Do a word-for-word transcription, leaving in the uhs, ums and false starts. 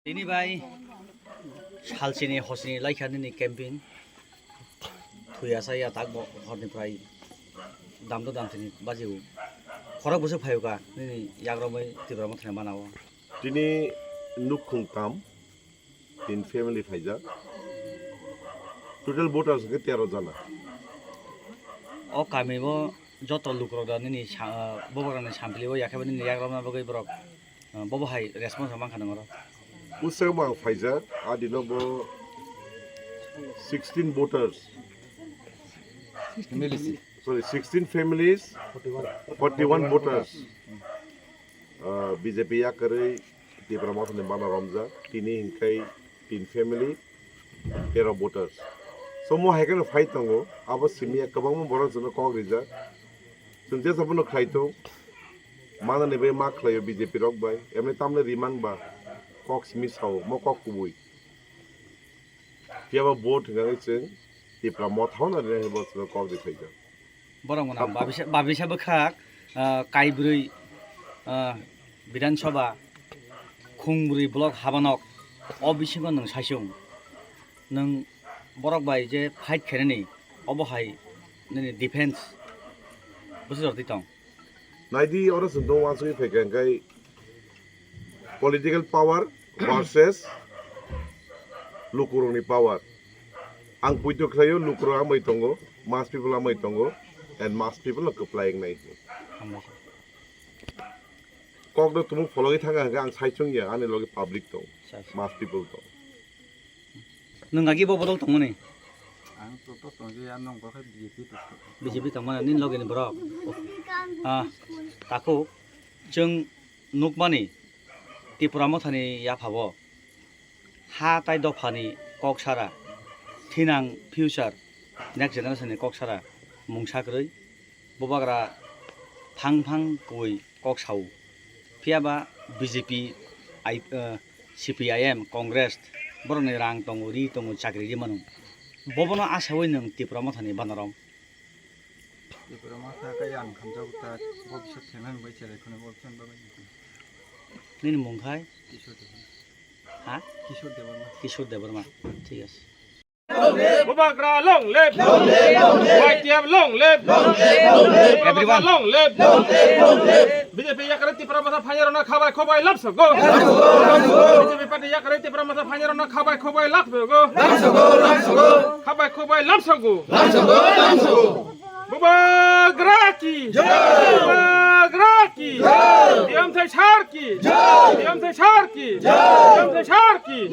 Tini bai salchini hosini laikha nini camping. Thuya saya tak bo horni prai damdo damsini bajio. Khorok bwswk phaio ka nini yagromwi Tipra Mothani manao. Tini nukhung tam tin family phaijak. Total voters hwnkhe tero jana. O kami bo joto lukrok da nini sa-, bobokrokni sampli o yakhe nini yagromna bagwi borok Ah, bobo hai response rok mankha nang oro. Usai mang phaijak, adino bo sixteen voters. Families. Sorry, sixteen families, forty-one voters. Ah, B J P yakarwi Tipra Mothani bana romjak, tini hinkhai tin family, tero voters. So mo hai kheno phai tongo, abo simi ya kwbangma borok jono kok rijak. Chwng jesa bono khlai tong, manani bai ma khlaio B J P rok bai, emni tamle rimang ba kok simi sao, mo kok kubui. Phiya ba vote hwnka khe chwng Tipra Motha no rina hinwi bo chwngno kok ri phaijak. Borok mwnang babisa, babisa bwkhak, ah, kaibrwi, ah, Bidhan Sabha, khungbrwi block habanok, o bisingo nwng saisung. Nwng borok bai je fight khainani, obo hai nini defense bwswk rwtwi tong? Naidi oro chwng tong uansugwi phaikha hwnkhe political power versus lukurokni power. Ang poito khlaio lukurok amai tongo, mass people amai tongo, and mass people no kwplai wngnai. Hambai. Kokno tumung phologwi thangkha hwnkhe ang saichung ya, ani logi public tong, mass people tong. Nwng agi bo bodol tongmani? Ang toto tongja ya, nwng bo khe B J P tongkha. B J P tongmani, nini logini borok? Ah, takhuk, chwng nukmani Tipra Mothani yaphabo ha tai dophani kok sara, thinang future, next generation ni kok sara mungsa kwrwi. Bubagra phang phang kui kok sao. Phiya ba B J P, I, eh, C P I M, Congress, borokni rang tongo, ri tongo, chakri ri mano. Bobono asaui nwng Tipra Mothani banarom. Tipra Motha khe ang khamjak ta, bo bisa thengna bai cherai kheno bo khen bagwi. Nini mung khai? Kishore Debbarma. Ha? Kishore Debbarma. Kishore Debbarma. Thik ase. Bubagra long live! Y T F long live! Everyone. Long live! B J P yakarwi Tipra Motha phainairokno khabai khubai lamsogo. B J P party yakarwi Tipra Motha phainairokno khabai khubai lamsogo. Khabai khubai lamsogo. Bubagra ki! Bubagra ki! Diyamthai sar ki! Diyamthai sar ki! Diyamthai sar ki!